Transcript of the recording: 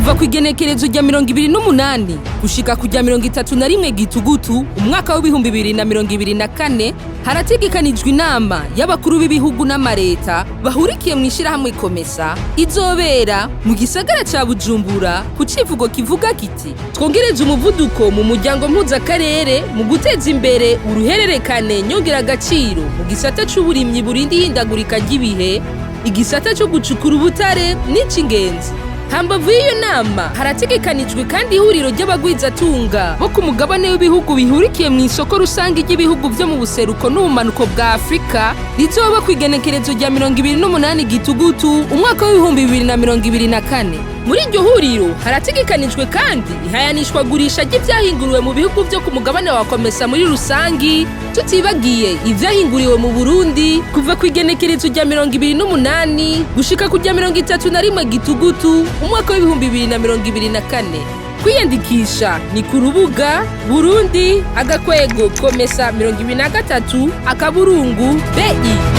Kuva ku igenekerezo rya 28 gushika ku rya 31 Gitugutu umwaka w'2024, harategekanijwe inama y'abakuru b'ibihugu n'amareta bahurikiye mu ishyirahamwe COMESA, izobera mu gisagara ca Bujumbura ku civugo kivuga kiti: "Twongereze umuvuduko mu muryango mpuzakarere mu guteza imbere uruhererekane nyongeragaciro mu gisata c'uburimyi burinda ihindagurika ry'ibihe, igisata co gucukura ubutare n'ic'ingenzi." Hambavu y'iyo nama, harategekanijwe kandi ihuriro ry'abagwizatunga bo ku mugabane w'ibihugu bihurikiye mu isoko rusange ry'ibihugu vyo mu buseruko n'ubumanuko bwa Afurika, rizoba ku igenekerezo rya 28 Gitugutu umwaka w'2024. Muri iryo huriro harategekanijwe kandi ihayanishwagurisha ry'ivyahinguriwe mu bihugu vyo ku mugabane wa COMESA muri rusangi, tutibagiye ivyahinguriwe mu Burundi, kuva ku igenekerezo rya 28 gushika ku rya 31 Gitugutu umwaka w'2024. Kwiyandikisha ni ku rubuga Burundi_COMESA23.bi.